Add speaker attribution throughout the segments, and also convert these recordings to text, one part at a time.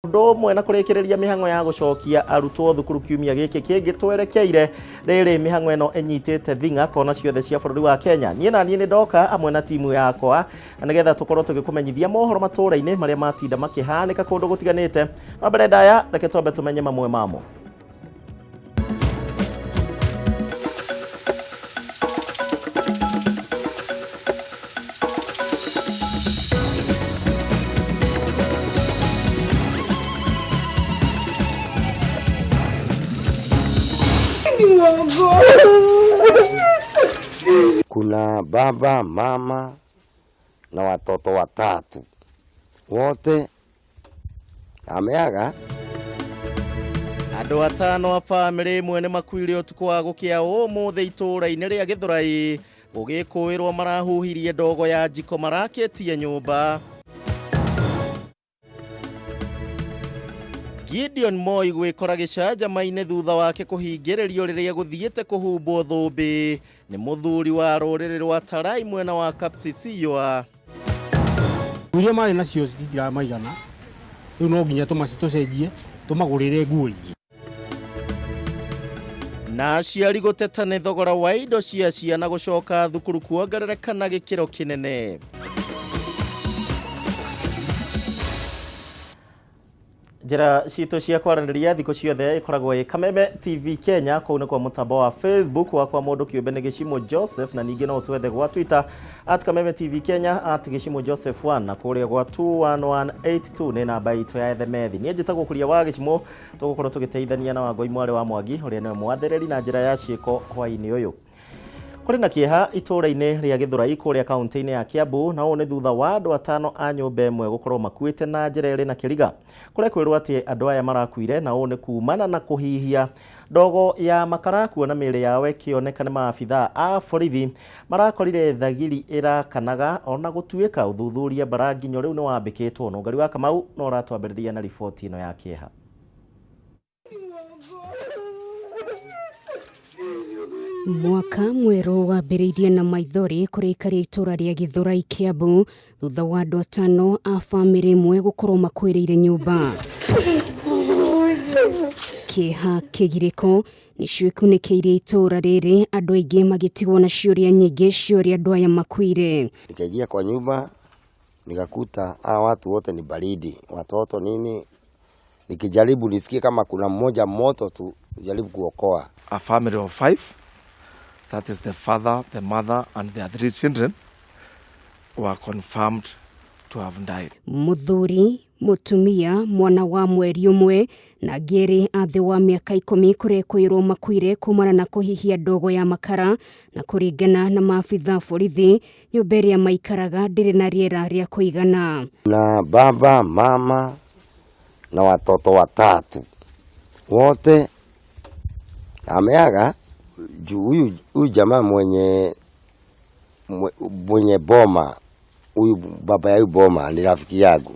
Speaker 1: Ũndũ ũmwe na kũrĩkĩrĩria mĩhang'o ya gũcokia arutwo thukuru kiumia gĩkĩ kĩngĩ twerekeire, rĩrĩ mĩhang'o ĩno ĩnyitĩte thing'a kona ciothe cia bũrũri wa Kenya. Niĩ na niĩ nĩ ndoka hamwe na timu yakwa na nĩgetha tũkorwo tũgĩkũmenyithia mohoro matũũra-inĩ marĩa matinda makĩhanĩka kũndũ gũtiganĩte. No mbere ndaya, reke twambe tũmenye mamwe mamo.
Speaker 2: Kuna baba, mama na watoto watatu wote ameaga.
Speaker 1: Andũ atano a bamĩrĩ ĩmwe nĩ makuire ũtukũ wa gũkĩa ũmũthĩ itũũra-inĩ rĩa Gĩthũrai gũgĩkũĩrwo marahuhirie ndogo ya njiko marakĩtie nyũmba. Gideon Moi gwĩkora gĩcanjama-inĩ thutha wake kũhingĩrĩrio rĩrĩa gũthiĩte kũhumbwo thũmbĩ nĩ mũthuri wa rũrĩrĩ rwa Tarai mwena wa Kapsisiywa.
Speaker 3: Nguo iria marĩ nacio citiramaigana, rĩu no nginya tũcenjie tũmagũrĩre nguo ingĩ.
Speaker 1: Na aciari gũteta nĩ thogora wa indo cia ciana gũcoka thukuru kuongerereka na gĩkĩro kĩnene. Njĩra citũ cia kwaranĩria thikũ ciothe ĩkoragwo ĩ Kameme TV Kenya, kũu nĩ kwa mũtambo wa Facebook wakwa mũndũ kĩũmbe nĩ Gĩcimũ Joseph, na ningĩ no ũtwethe gwa Twitter at Kameme TV Kenya, at Gĩcimũ Joseph 1, na kũrĩa gwa 21182 nĩ namba itũ ya ethemethi. Niĩ njĩtagwo Kuria wa Gĩcimũ, tũgũkorwo tũgĩteithania na Wangũi mwarĩ wa Mwangi ũrĩa nĩwe mwathĩrĩri na njĩra ya ciĩko hwaĩ-inĩ ũyũ. Kũrĩ na kĩeha itũũra-inĩ rĩa Gĩthũrai kũrĩa kaũntĩ-inĩ ya Kiambu, na ũũ nĩ thutha wa andũ atano a nyũmba ĩmwe gũkorwo makuĩte na njĩra ĩrĩ na kĩriga. Kũrekwĩrwo atĩ andũ aya marakuire na ũũ nĩ kumana na kũhihia ndogo ya makara kuona mĩĩrĩ yao ĩkĩoneka nĩ maabithaa a borithi marakorire thagiri ĩrakanaga ona gũtuĩka ũthuthuria mbaranginyo rĩu nĩ wambĩkĩtwo. Nũngari wa Kamau no ũratwambĩrĩria na riboti ĩno ya kĩeha.
Speaker 4: Mwaka mwerũ wambĩrĩirie na maithori kũrĩ aikari a itũũra rĩa Gĩthũrai Kĩambu thutha wa andũ atano a bamĩrĩ ĩmwe gũkorwo makuĩrĩire nyũmba. Kĩeha, kĩgirĩko nĩcio ikunĩkĩirie itũũra rĩrĩ, andũ aingĩ magĩtigwo na ciũria nyingĩ cia ũrĩa andũ aya makuire.
Speaker 2: Nikaingia kwa nyumba nikakuta hawa watu wote ni baridi, watoto nini nikijaribu nisikie kama kuna mmoja moto tu jaribu kuokoa.
Speaker 5: A family of five, that is the father, the mother and their three children were confirmed to have died.
Speaker 4: Mũthuri, mũtumia, mwana wa mweri ũmwe na angĩ erĩ a thĩ wa mĩaka ikũmi kũrekwĩrwo makuire kumana na kũhihia ndogo ya makara na kũringana na maabitha borithi nyũmba ĩrĩa maikaraga ndĩrĩ na rĩera rĩa kũigana.
Speaker 2: Na baba, mama na watoto watatu wote ameaga. Juu huyu jamaa mwenye boma, huyu baba ya huyu boma ni rafiki yangu,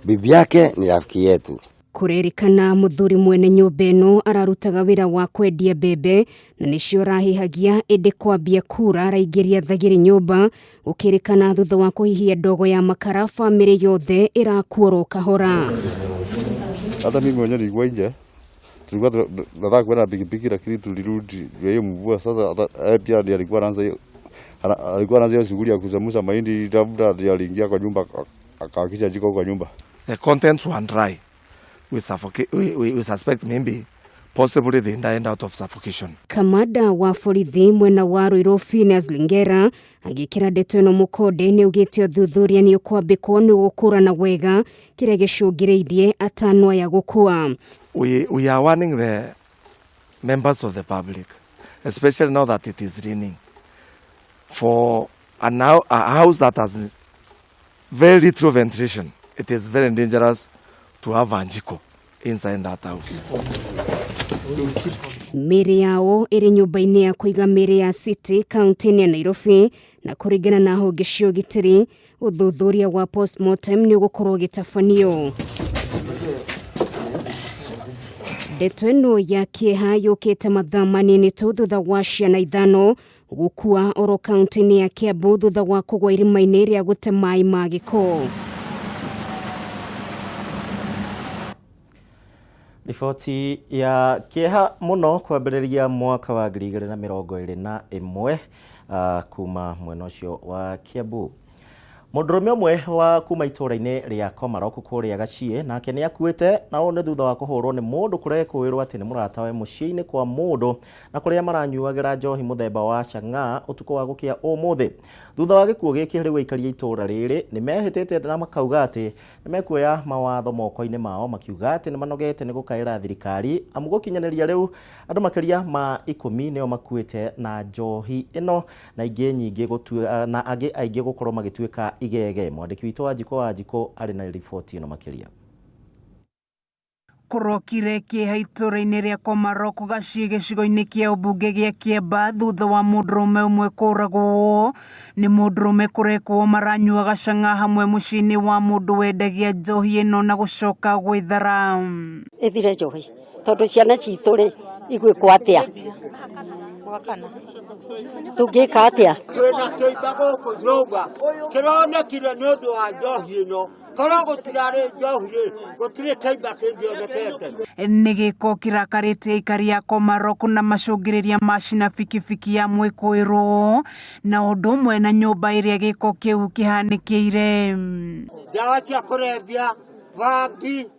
Speaker 2: bibi yake ni rafiki yetu.
Speaker 4: Kũrerĩkana mũthuri mwene nyũmba ĩno ararutaga wĩra wa kwendia mbembe na nĩcio arahĩhagia ĩndĩ kwambia kura araingĩria thagiri nyũmba gũkĩrĩkana thutha wa kũhihia ndogo ya makara bamĩrĩ yothe ĩrakuorwo kahora.
Speaker 6: Hata mimi mwenyewe nilikuwa nje, tulikuwa tunataka kwenda pikipiki, lakini tulirudi juu hiyo mvua. Sasa hata yeye pia ndiye alikuwa anaanza hiyo shughuli ya kuchemusha mahindi, labda ndiye aliingia kwa nyumba akawakisha jiko kwa nyumba.
Speaker 5: The contents were dry. We suspect maybe possibly they died out of suffocation.
Speaker 4: Kamanda wa borithi mwena wa Ruiru Phineas Lingera agĩkĩra ndeto ĩno mũkonde nĩ augĩte ũthuthuria nĩ ũkwambĩkwo nĩ gũkũrana wega kĩrĩa gĩcũngĩrĩirie atano aya gũkua.
Speaker 5: We are warning the members of the public, especially now that it is raining, for a house that has very little ventilation, it is very dangerous to have a jiko inside that house.
Speaker 4: Mĩĩrĩ yao ĩrĩ nyũmba-inĩ ya kũiga mĩĩrĩ ya City kaunti-inĩ ya Nairobi na kũringana na honge cia ũgitĩri ũthuthuria wa postmortem nĩ ũgũkorwo ũgĩtabanio. Ndeto ĩno ya kĩeha yũkĩte mathaa manini tu thutha wa ciana ithano gũkua oro kaunti-inĩ ya Kiambu thutha wa kũgwa irima-inĩ rĩa gũte maĩ ma gĩko.
Speaker 1: Riboti ya kĩeha mũno kwambĩrĩria mwaka wa 2021 kuma mwena ũcio wa Kiambu. Mũndũrũme ũmwe wa kuma itũũra-inĩ rĩa Komarok kũrĩa Gaciĩ nake nĩ akuĩte, na ũũ nĩ thutha wa kũhũrwo nĩ mũndũ kũrekũĩrwo atĩ nĩ mũratawe mũciĩ-inĩ kwa mũndũ na kũrĩa maranyuagĩra njohi mũthemba wa chang'aa ũtukũ wa gũkĩa ũmũthĩ. Thutha wa gĩkuũ gĩkĩ rĩu aikari a itũũra rĩrĩ nĩ mehĩtĩte na makauga atĩ nĩ mekuoya mawatho moko-inĩ mao, makiuga atĩ nĩ manogete nĩ gũkaĩra thirikari amu gũkinyanĩria rĩu andũ makĩria ma 10 nĩo makuĩte na njohi ĩno na ingĩ nyingĩ na angĩ aingĩ gũkorwo magĩtuĩka igege. Mwandĩki witũ Wanjikũ wa Wanjikũ arĩ na riboti ĩno makĩria.
Speaker 7: Kũrokire kĩeha itũũra-inĩ rĩa Komarok Gaciĩ gĩcigo-inĩ kĩa ũmbunge gĩa Kĩemba thutha wa mũndũrũme ũmwe kũragwo nĩ mũndũrũme kũrekwo maranyuaga cang'a hamwe mũciĩ-inĩ wa mũndũ wendagia njohi ĩno na gũcoka gwĩthara.
Speaker 8: Ĩthire njohi tondũ ciana citũ rĩ igwĩkwo atĩa, tũngĩka atĩa?
Speaker 9: Twĩna kĩimba gũkũ nyũmba kĩronekire nĩ ũndũ wa njohi ĩno, korwo gũtirarĩ njohi rĩ gũtirĩ kĩimba kĩngĩonekete.
Speaker 7: Nĩ gĩko kĩrakarĩtie aikari a Komarok na macũngĩrĩria macina bikibiki ya mwĩkũĩrwo na ũndũ ũmwe na nyũmba ĩrĩa gĩko kĩu kĩhanĩkĩire.
Speaker 9: Ndawa cia kũrebia, bangi,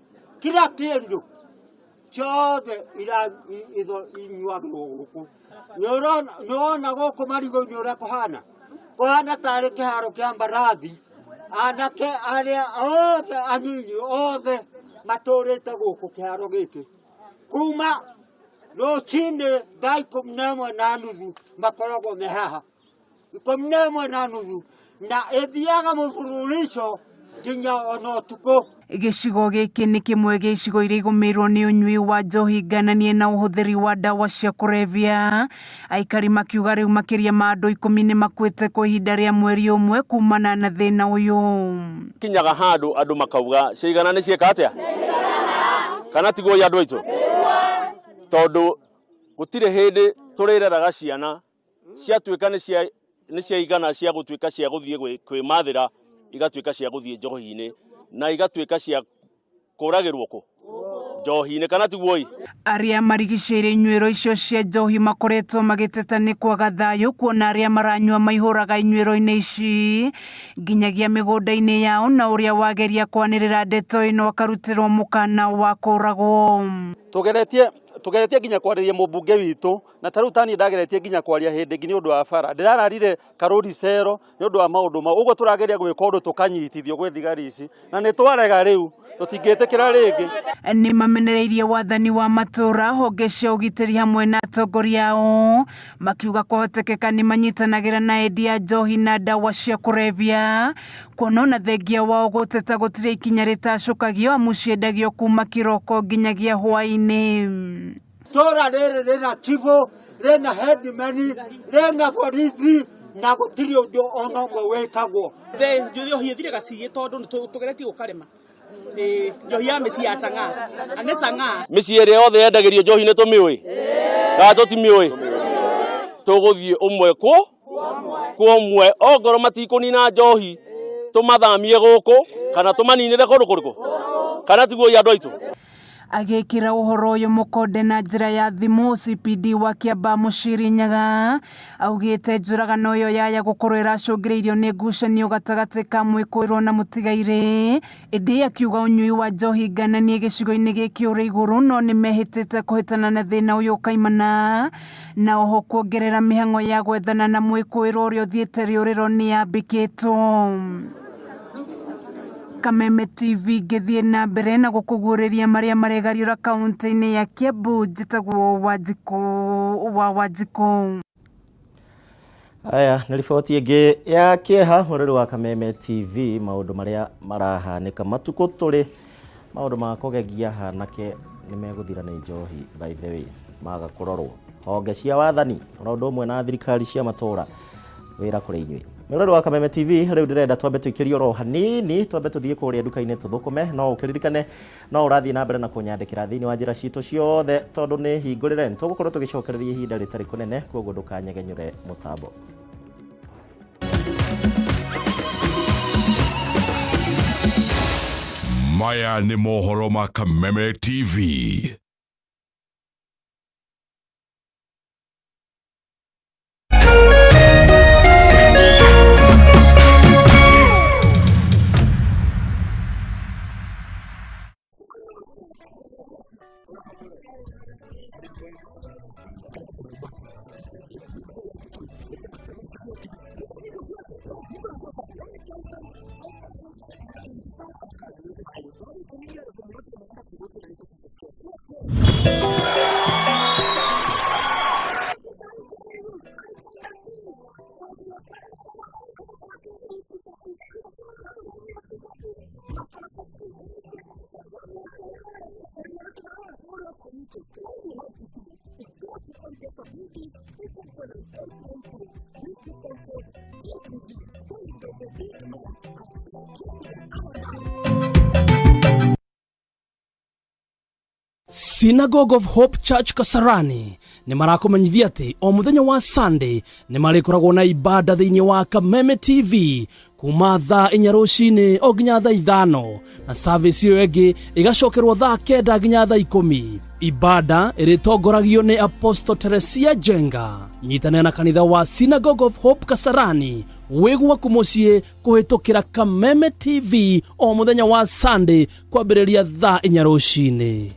Speaker 9: kila kĩndũ ciothe inyuagĩrwo gũkũ. Nĩwona gũkũ marigũ-inĩ ũrĩa kũhana, kũhana tarĩ kĩharo kĩa mbarathi. Anake arĩa othe anini othe matũrĩte gũkũ kĩharo gĩkĩ kuma rũcinĩ thaa 11:30 makoragwo me haha 11:30 na ĩthiaga mũbururisho nginya ona ũtukũ.
Speaker 7: Gĩcigo gĩkĩ nĩ kĩmwe gĩa icigo iria igũmĩirwo nĩ ũnyui wa njohi ngananie na ũhũthĩri wa ndawa cia kũrebia. Aikari makiuga rĩu makĩria ma andũ 10 nĩ makuĩte kwa ihinda rĩa mweri ũmwe kumana na thĩna ũyũ.
Speaker 10: Kinyaga handũ andũ makauga ciigana nĩ ciĩka atĩa kana tiguo andũ aitũ, tondũ gũtirĩ hĩndĩ tũrĩreraga ciana ciatuĩka nĩ ciaigana cia gũtuĩka cia gũthiĩ kwĩmathĩra, igatuĩka cia gũthiĩ njohi-inĩ na igatuĩka cia kũragĩrwo kũ njohi-inĩ kana tiguo.
Speaker 7: Arĩa marigicĩirie inyuĩro icio cia njohi makoretwo magĩteta nĩ kwaga thayũ kuona arĩa maranyua maihũraga inyuĩro-inĩ ici nginyagia mĩgũnda-inĩ yao, na ũrĩa wageria kwanĩrĩra ndeto ĩno akarutĩrwo mũkana wa kũragwo.
Speaker 11: Tugeretie nginya kwarĩria mũmbunge witũ, na ta rĩu taniĩ ndageretie nginya kwaria hĩndĩ ĩngĩ nĩ ũndũ wa bara, ndĩrararire karũri cero nĩ ũndũ wa maũndũ mau. Ũguo tũrageria gwĩka ũndũ tũkanyitithio gwĩ thigari ici, na nĩ twarega rĩu tũtingĩtĩkĩra rĩngĩ.
Speaker 7: Nĩ mamenereirie wathani wa matũũra, honge cia ũgitĩri hamwe na atongoria ao, makiuga kũhotekeka nĩ manyitanagĩra na endia njohi na ndawa cia kũrebia, kuona ona thengia wao gũteta gũtirĩ ikinya rĩtacũkagio amu ciendagio kuma kĩroko nginyagia hwaĩ-inĩ.
Speaker 9: Tũra rĩrĩ rĩna chibũ, rĩna headman, rĩna borithi na gũtirĩ ũndũ ona ũmwe wĩkagwo.
Speaker 12: Njohi ĩthire Gaciĩ tondũ tũgeretie gũkarĩma. Njohi ya mĩciĩ ya chang'aa na nĩ chang'aa.
Speaker 10: Mĩciĩ ĩrĩa yothe yendagĩrio njohi nĩ tũmĩũĩ kana tũtimĩũĩ? Tũgũthiĩ ũmwe kwa ũmwe, ongorwo matikũnina njohi tũmathamie gũkũ kana tũmaninĩre kũndũ kũrĩkũ kana tiguo andũ aitũ.
Speaker 7: Agĩkĩra ũhoro ũyũ mũkonde na njĩra ya thimũ, CPD wa Kĩambaa Mũciri Nyaga augĩte njũragano ĩyo yaya gũkorwo ĩracũngĩrĩirio nĩ ngucanio gatagatĩ ka mwĩkũĩrwo na mũtigairĩ, ĩndĩ akiuga ũnyui wa njohi ngananie gĩcigo-inĩ gĩkĩ ũrĩ igũrũ, no nĩ mehĩtĩte kũhĩtana na thĩna ũyũ kaimana, na oho kuongerera mĩhang'o ya gwethana na mwĩkũĩrwo ũrĩa ũthiĩte rĩũrĩro nĩ yambĩkĩtwo. Kameme TV ngĩthiĩ na mbere na gũkũguũrĩria marĩa maregariũra kaunti-inĩ ya Kiambu. Njĩtagwo Wanjikũ wa Wanjikũ.
Speaker 1: Aya nĩ riboti ĩngĩ ya kĩeha mũrĩrĩ wa Kameme TV, maũndũ marĩa marahanĩka matukũ tũrĩ, maũndũ ma kũgegia hanake nĩ megũthira nĩ njohi by the way, maga kũrorwo honge cia wathani ona ũndũ ũmwe na thirikari cia matũũra, wĩra kũrĩ inyuĩ. Mũrori wa Kameme TV, rĩu ndĩrenda twambe tũikĩrie oro hanini, twambe tũthiĩ kũrĩa nduka-inĩ tũthũkũme, no ũkĩririkane no ũrathiĩ na mbere na kũnyandĩkĩra thĩinĩ wa njĩra citũ ciothe tondũ nĩ hingũrĩre, tũgũkorwo tũgĩcokereria ihinda rĩtarĩ kũnene, koguo ndũkanyegenyũre mũtambo.
Speaker 13: Maya nĩ mohoro ma Kameme TV.
Speaker 14: Synagogue of Hope Church Kasarani nĩ marakũmenyithia atĩ o mũthenya wa Sunday nĩ marĩkoragwo na ibada thĩinĩ wa Kameme TV kuma thaa 4 rũcinĩ o nginya thaa 5, na service ĩyo ĩngĩ ĩgacokerwo thaa 9 nginya thaa 10. Ibada ĩrĩtongoragio nĩ Apostle Teresia Jenga. Nyitanĩra na kanitha wa Synagogue of Hope Kasarani wĩ gwaku mũciĩ kũhĩtũkĩra Kameme TV o mũthenya wa Sunday kwambĩrĩria thaa 4 rũcinĩ.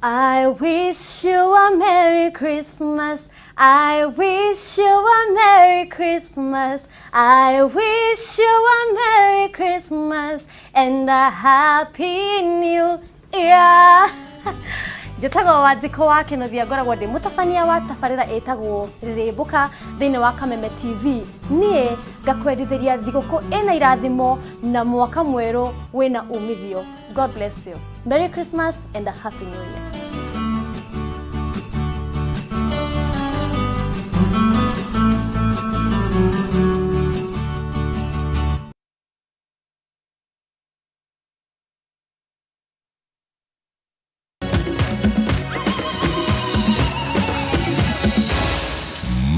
Speaker 15: I wish you a Merry Christmas. I wish you a Merry Christmas. I wish you a Merry Christmas and a Happy New Year. Njĩtagwo Wanjikũ wa Kĩnuthia, ngoragwo ndĩ mũtabania wa tabarĩra ĩtagwo Rĩrĩmbũka thĩinĩ wa Kameme TV. Niĩ ngakwendithĩria thigũkũ ĩna irathimo na mwaka mwerũ wĩna umithio. God bless you. Merry Christmas and a Happy New Year.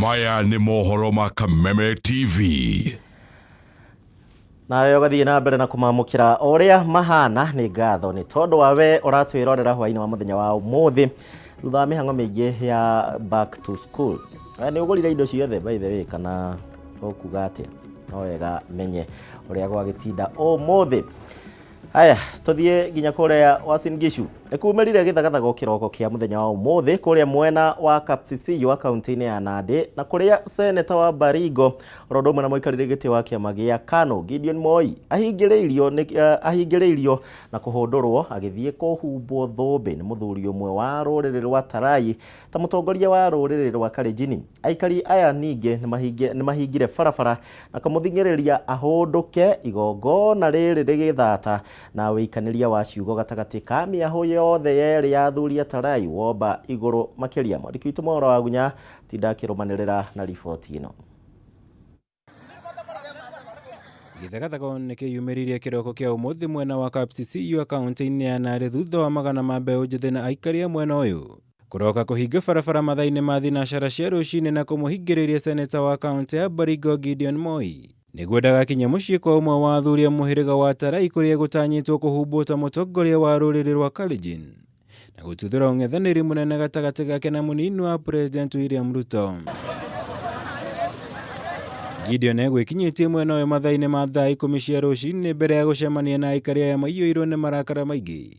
Speaker 13: Maya nĩ mohoro ma Kameme TV.
Speaker 1: Nawe ũgathiĩ na mbere na kũmamũkĩra o ũrĩa mahana. Nĩ ngatho nĩ tondũ wa we ũratwĩrorera hwainĩ wa mũthenya wa ũmũthĩ thutha wa mĩhang'o mĩingĩ ya back to school. Nĩ ũgũrire indo ciothe by the way, kana ũkuga atĩa? No wega menye ũrĩa gwagĩtinda ũmũthĩ. Aya, tũthiĩ nginya kũrĩa Uasin Gishu. Nĩkumĩrire gĩthagathago kĩroko kĩa mũthenya wa ũmũthĩ kũrĩa mwena wa Kapsisiwa kaunti-inĩ ya Nandi, na kũrĩa seneta wa Baringo oro ũndũ ũmwe na mũikarĩri gĩtĩ wa kĩama gĩa KANU Gideon Moi ahingĩrĩirio na kũhũndũrwo agĩthiĩ kũhumbwo thũmbĩ nĩ mũthuri ũmwe wa rũrĩrĩ rwa Tarai ta mũtongoria wa rũrĩrĩ rwa Kalenjin. Aikari aya ningĩ nĩmahingire barabara na kũmũthing'ĩrĩria ahũndũke. Igongona rĩrĩ rĩgĩthata na wĩikanĩria wa ciugo gatagatĩ ka mĩahũ yothe yerĩ ya athuri a Tarai womba igũrũ makĩria. Mwandĩki witũ Mohoro wa Gunya tinda akĩrũmanĩrĩra na riboti ĩno.
Speaker 16: Gĩthagathago nĩ kĩyumĩririe kĩroko kĩa ũmũthĩ mwena wa Kapsisiua kaunti-inĩ ya Narĩ thutha wa magana ma mbeũ njĩthĩ na aikari a mwena ũyũ kũroka kũhinga barabara mathaa-inĩ ma thinacara cia rũcinĩ na kũmũhingĩrĩria seneta wa kaunti ya Baringo Gideon Moi nĩguo ndagakinye mũciĩ kwa ũmwe wa athuri a mũhĩrĩga wa Tarai kũrĩa gũtanyĩtwo kũhumbwo ta mũtongoria wa rũrĩrĩ rwa Kalenjin na gũtuthũra ũng'ethanĩri mũnene gatagatĩ gake na mũnini wa President William Ruto. Gideon egwĩkinyĩtie mwena ũyũ mathaa-inĩ ma thaa 10 cia rũcinĩ mbere ya gũcemania na aikari aya maiyũirwo nĩ marakara maingĩ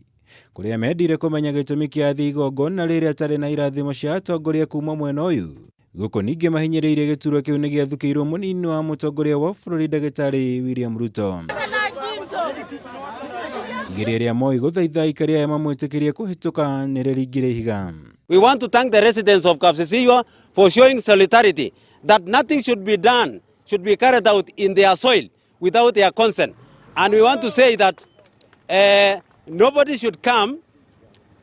Speaker 16: kũrĩa mendire kũmenya gĩtũmi kĩa athii igongona rĩrĩa atarĩ na irathimo cia atongoria kuma mwena ũyũ. Gũkũ ningĩ mahinyĩrĩirie gĩturwa kĩu nĩ gĩathukĩirwo mũnini wa mũtongoria wa bũrũri ndagĩtarĩ William Ruto. Igeria rĩa Moi gũthaitha aikari aya mamwĩtĩkĩrie kũhĩtũka nĩ rĩringire ihiga.
Speaker 17: We want to thank the residents of Kapsisiwa for showing solidarity that nothing should be done, should be carried out in their soil without their consent. And we want to say that nobody should come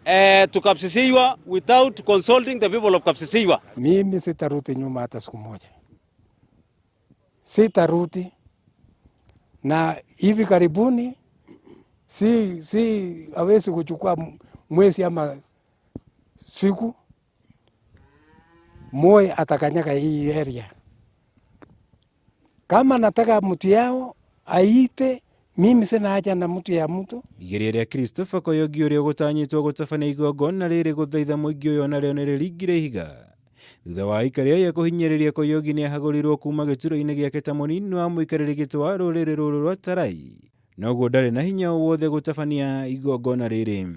Speaker 17: to Kapsisiwa without consulting the people of Kapsisiwa.
Speaker 18: Mimi sitarudi nyuma hata siku moja. Sitarudi. Na hivi karibuni si hawezi kuchukua mwezi ama siku, Moi atakanyaga hii area. Kama nataka mtu yao aite, Mimi sina haja na mtu ya mtu.
Speaker 16: Igeria rĩa Christopher Koyogi ũrĩa ũgũtanyĩtwo gũtabania igongona rĩrĩ gũthaitha mũingĩ ũyũ onarĩo nĩrĩringire ihiga thutha wa aikari aya kũhinyĩrĩria Koyogi nĩahagũrirwo kuma gĩturwa-inĩ gĩake ta mũnini wa mũikarĩri gĩtĩ wa rũrĩrĩ rũrũ rwa Tarai noguo ndarĩ na hinya o wothe gũtabania igongona rĩrĩ.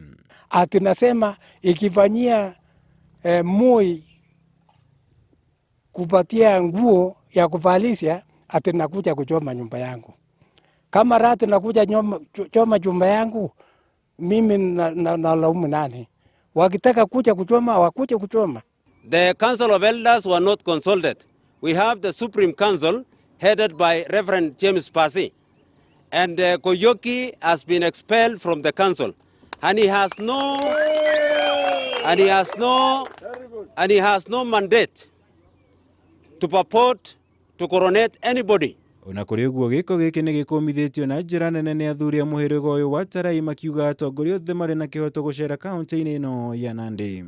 Speaker 18: Ati nasema ikifanyia Moi kupatia nguo ya kuvalisha, ati nakuja kuchoma nyumba yangu. Kama rati nakuja choma nyumba yangu, mimi nalaumu nani? Wakitaka kuja kuchoma, wakuje kuchoma.
Speaker 17: The Council of Elders were not consulted. We have the Supreme Council headed by Reverend James Pasi. And Koyoki has been expelled from the council. And he has no, and he has no, and he has no mandate to purport to coronate anybody.
Speaker 16: Ona kũrĩ ũguo gĩko gĩkĩ nĩ gĩkũmithĩtio na njĩra nene nĩ athuri a mũhĩrĩga ũyũ wa Tarai makiuga atongoria othe marĩ na kĩhoto gũcera kaunti-inĩ ĩno ya Nandi.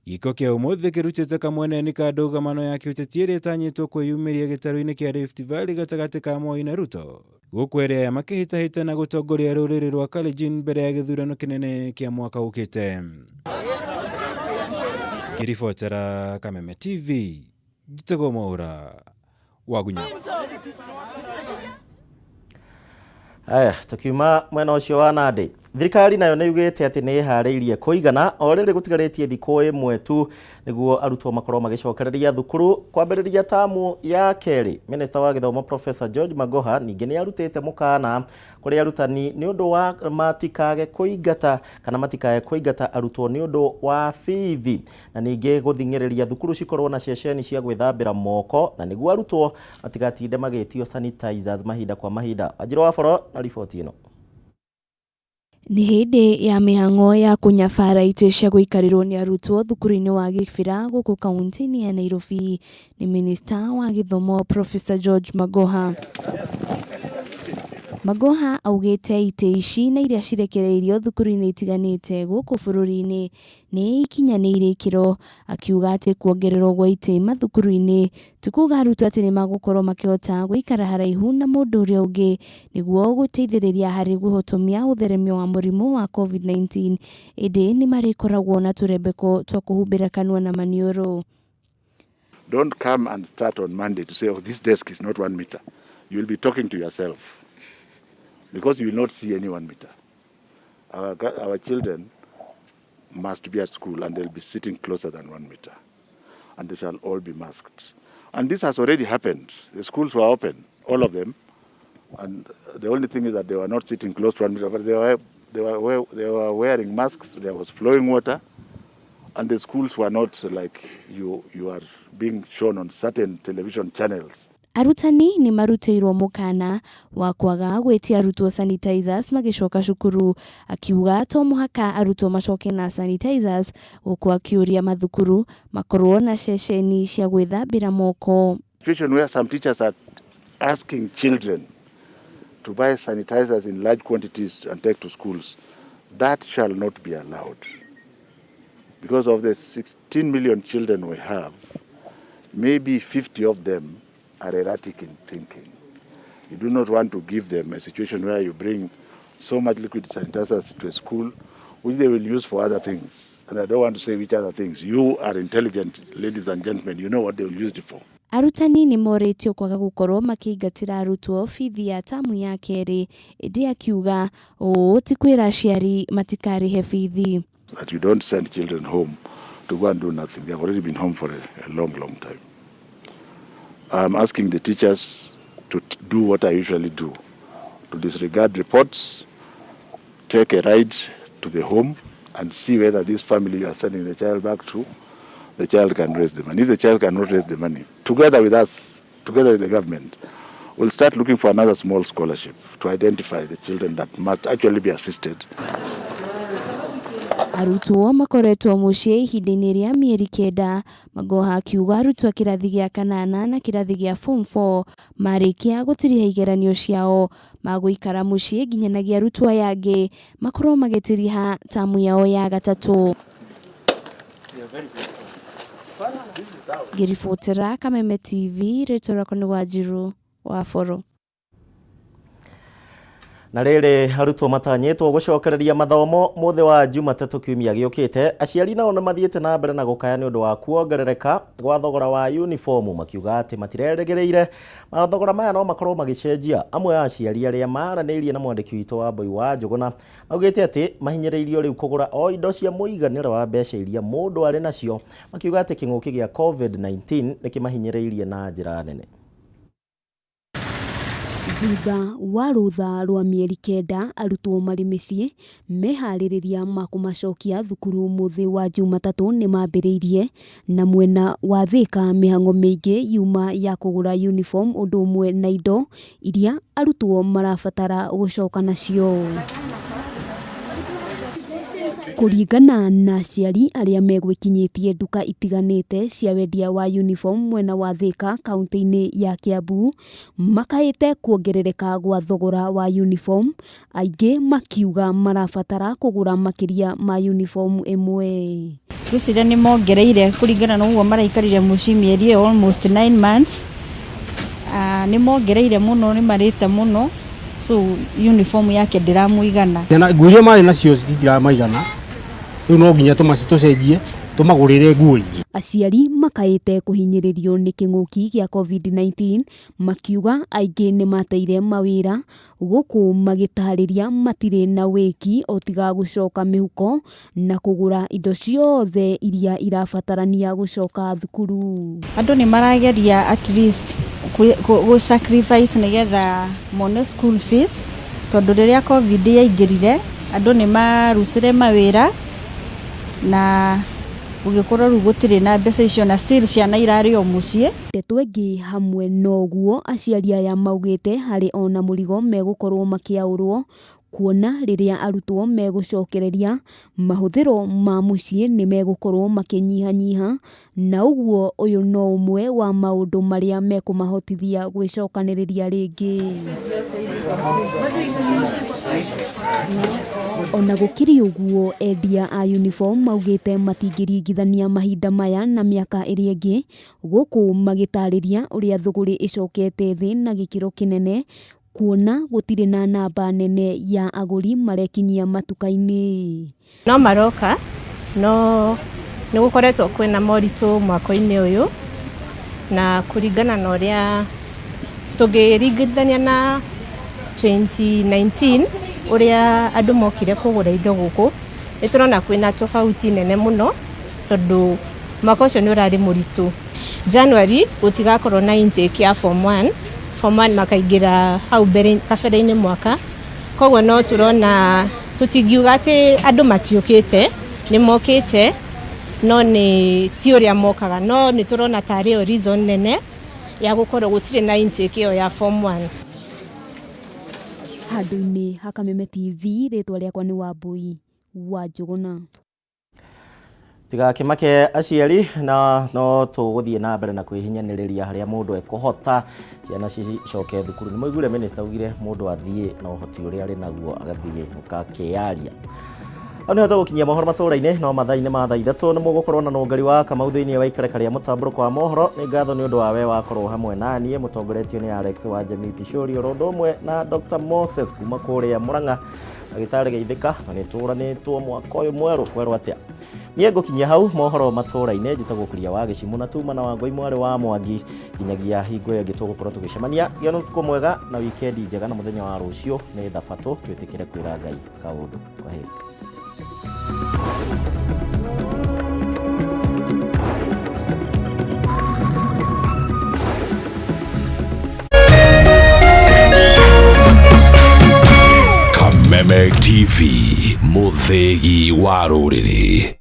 Speaker 16: Gĩko kĩa ũmũthĩ kĩrutĩte kamweneni ka ndũgamano ya kĩũteti ĩrĩa ĩtanyĩtwo kwĩyumĩria gĩtarũ-inĩ kĩa Rift Valley gatagatĩ ka Moi na Ruto gũkũ erĩ aya makĩhĩtahĩtana gũtongoria rũrĩrĩ rwa Kalenjin mbere ya gĩthurano kĩnene kĩa mwaka ũkĩte. Ngĩribotera Kameme TV, njĩtagwo Mwaũra Wagunya.
Speaker 1: Aya, tukiuma mwena ũcio wa Nandi, thirikari nayo nĩ yugĩte atĩ nĩ ĩharĩirie kũigana o rĩrĩ gũtigarĩtie thikũ ĩmwe tu nĩguo arutwo makorwo magĩcokereria thukuru kwambĩrĩria tamu ya kerĩ. Minista wa gĩthomo Professor George Magoha ningĩ nĩ arutĩte mũkana kũrĩ arutani nĩ ũndũ wa matikage kũingata kana matikage kũingata arutwo nĩ ũndũ wa bithi, na ningĩ gũthing'ĩrĩria thukuru cikorwo na ceceni cia gwĩthambĩra moko na nĩguo arutwo matigatinde magĩtio sanitizers mahinda kwa mahinda. Wanjirũ wa Boro na riboti ĩno.
Speaker 19: Nĩ hĩndĩ ya mĩhang'o ya kũnyabara itĩ cia gũikarĩrwo nĩ arutwo thukuru-inĩ wa Gĩbĩra gũkũ kaunti-inĩ ya Nairobi nĩ minista wa gĩthomo Professor George Magoha. Magoha augĩte itĩ ici na iria cirekereirio thukuru-inĩ itiganĩte gũkũ bũrũri-inĩ nĩ ikinyanĩire ikĩro, akiuga atĩ kuongererwo gwa itĩ mathukuru-inĩ ti kuga arutwo atĩ nĩ magũkorwo makĩhota gũikara haraihu na mũndũ ũrĩa ũngĩ nĩguo gũteithĩrĩria harĩ kũhotomia ũtheremia wa mũrimũ wa COVID-19, ĩndĩ nĩ marĩkoragwo na tũrembeko twa kũhumbĩra kanua na maniũrũ.
Speaker 6: Don't come and start on Monday to say, oh, this desk is not 1 meter. You will be talking to yourself because you will not see any 1 meter. Our children must be at school and they'll be sitting closer than 1 meter. And they shall all be masked. And this has already happened. The schools were open, all of them. And the only thing is that they were not sitting close to 1 meter, but they were wearing masks, there was flowing water, and the schools were not like you are being shown on certain television channels.
Speaker 19: Arutani nĩ marutĩirwo mũkana wa kwaga gwĩtia arutwo sanitizers magĩcoka cukuru, akiuga to mũhaka arutwo macoke na sanitizers, gũkũ akĩũria mathukuru makorwo na ceceni cia gwĩthambĩra moko.
Speaker 6: Situation where some teachers are asking children to buy sanitizers in large quantities and take to schools, that shall not be allowed. Because of the 16 million children we have, maybe 50 of them are erratic in thinking. You do not want to give them a situation where you bring so much liquid sanitizers to a school, which they will use for other things. And I don't want to say which other things. You are intelligent, ladies and gentlemen, you know what they will use it for.
Speaker 19: Arutani nĩ morĩtio kwaga gũkorwo makĩingatĩra arutwo bithi ya tamu ya kerĩ, ĩndĩ akiuga ũũ ti kwĩra aciari matikarĩhe bithi.
Speaker 6: That you don't send children home to go and do nothing. They have already been home for a long, long time. I'm asking the teachers to do what I usually do, to disregard reports, take a ride to the home and see whether this family you are sending the child back to, the child can raise the money. If the child cannot raise the money, together with us, together with the government, we'll start looking for another small scholarship to identify the children that must actually be assisted.
Speaker 19: Arutwo makoretwo mũciĩ ihinda-inĩ rĩa mĩeri 9, Magoha akiuga arutwo a kĩrathi gĩa kanana na kĩrathi gĩa form 4 marĩkia gũtiriha igeranio ciao magũikara mũciĩ nginyanagia arutwo aya angĩ makorwo magĩtiriha tamu yao ya gatatũ. Ngĩribotera Kameme TV, rĩtwa rĩakwa nĩ Wanjiru wa Boro.
Speaker 1: Na rĩrĩ, arutwo matanyĩtwo gũcokereria mathomo mũthĩ wa Jumatatũ kiumia gĩũkĩte, aciari nao nĩ mathiĩte na mbere na gũkaya nĩ ũndũ wa kuongerereka gwa thogora wa uniform, makiuga atĩ matirerĩgĩrĩire mathogora maya no makorwo magĩcenjia. Amwe a aciari arĩa maranĩirie na mwandĩki witũ Wambũi wa Njũgũna maugĩte atĩ mahinyĩrĩirio rĩu kũgũra o indo cia mũiganĩro wa mbeca iria mũndũ arĩ nacio, makiuga atĩ kĩng'ũki gĩa COVID-19 nĩ kĩmahinyĩrĩirie na njĩra nene.
Speaker 4: Thutha wa rũtha rwa mĩeri kenda arutwo marĩ mĩciĩ, meharĩrĩria ma kũmacokia thukuru mũthĩ wa Jumatatũ nĩ mambĩrĩirie, na mwena wa Thĩka mĩhang'o mĩingĩ yuma ya kũgũra uniform ũndũ ũmwe na indo iria arutwo marabatara gũcoka nacio. Kũringana na aciari arĩa megwĩkinyĩtie nduka itiganĩte cia wendia wa uniform mwena wa Thĩka kauntĩ-inĩ ya Kiambu, makaĩte kuongerereka gwa thogora wa uniform, aingĩ makiuga marabatara kũgũra makĩria ma uniform ĩmwe.
Speaker 20: Ngwĩciria nĩ mongereire kũringana na ũguo maraikarire mũciĩ mĩeri ĩyo almost 9 months. Nĩ mongereire mũno, nĩ marĩte mũno, so uniform yake ndĩramũigana.
Speaker 3: Ciana nguo iria marĩ nacio citiramaigana, rĩu no nginya tũcenjie tũmagũrĩre nguo ingĩ.
Speaker 4: Aciari makaĩte kũhinyĩrĩrio nĩ kĩng'ũki gĩa COVID-19 makiuga aingĩ nĩ mateire mawĩra gũkũ magĩtarĩria matirĩ na wĩki o tiga gũcoka mĩhuko na kũgũra indo ciothe iria irabatarania gũcoka thukuru.
Speaker 20: Andũ nĩ marageria at least gũ sacrifice nĩgetha mone school fees, tondũ rĩrĩa COVID yaingĩrire andũ nĩ marucire mawĩra na gũgĩkorwo rĩu gũtirĩ na mbeca icio na still ciana irarĩ o mũciĩ.
Speaker 4: Ndeto ĩngĩ hamwe noguo aciari aya maugĩte harĩ ona mũrigo megũkorwo makĩaũrwo kuona rĩrĩa arutwo megũcokereria mahũthĩro ma mũciĩ nĩ megũkorwo makĩnyihanyiha na ũguo ũyũ no ũmwe wa maũndũ marĩa mekũmahotithia gwĩcokanĩrĩria rĩngĩ. Ona gũkĩrĩ ũguo, endia a uniform maugĩte matingĩringithania mahinda maya na mĩaka ĩrĩa ĩngĩ, gũkũ magĩtarĩria ũrĩa thũgũrĩ ĩcokete thĩ na gĩkĩro kĩnene kuona gũtirĩ na namba nene ya agũri marekinyia matuka-inĩ.
Speaker 21: No maroka, no nĩ gũkoretwo kwĩna moritũ mwaka-inĩ ũyũ, na kũringana na ũrĩa tũngĩringithania na 2019 ũrĩa andũ mokire kũgũra indo gũkũ, nĩ tũrona kwĩna tofauti nene mũno, tondũ mwaka ũcio nĩ ũrarĩ mũritũ. January gũtigakorwo na intake ya form 1, form 1 makaingĩra hau mbere kabere-inĩ mwaka, koguo no tũrona tũtingiuga atĩ andũ matiũkĩte, nĩ mokĩte, no nĩ ti ũrĩa mokaga, no nĩ tũrona tarĩ yo reason nene ya gũkorwo gũtirĩ na intake ĩyo ya form 1.
Speaker 4: Handũ-inĩ ha Kameme TV, rĩtwa rĩakwa nĩ Wambui wa Njũgũna.
Speaker 1: Tigakĩmake aciari, na no tũgũthiĩ na mbere na kwĩhinyanĩrĩria harĩa mũndũ ekũhota ciana cicoke thukuru. Nĩ mũiguire minister augire mũndũ athiĩ na ũhoti ũrĩa arĩ naguo agathiĩ ũgakĩyaria. Hau nĩho tũgũkinyia mohoro matũũra-inĩ, no mathaa-inĩ ma thaa ithatũ nĩ mũgũkorwo na nũngari wa Kamau thĩinĩ wa ikereka rĩa mũtambũrũko wa mohoro. Nĩ ngatho nĩ ũndũ wa we wakorwo hamwe na niĩ, mũtongoretio nĩ Alex wa Jamii Pishori, oro ũndũ ũmwe na Dr. Moses kuma kũrĩa Murang'a, ndagĩtarĩ geithĩka, na nĩ tũranĩtwo mwaka ũyũ mwerũ kwerwo atĩa. Niĩ ngũkinyia hau mohoro matũũra-inĩ, njĩtagwo Kuria wa Gĩcimũ na tuma na Wangũi mwarĩ wa Mwangi, nginyagia hingo ĩyo ĩngĩ tũgũkorwo tũgĩcemania. Gĩa na ũtukũ mwega na wikendi njega, na mũthenya wa rũciũ nĩ thabatũ, twĩtĩkĩre kwĩra Ngai kaũndũ. Kwaheri.
Speaker 13: Kameme TV, mũthĩgi wa rũrĩrĩ.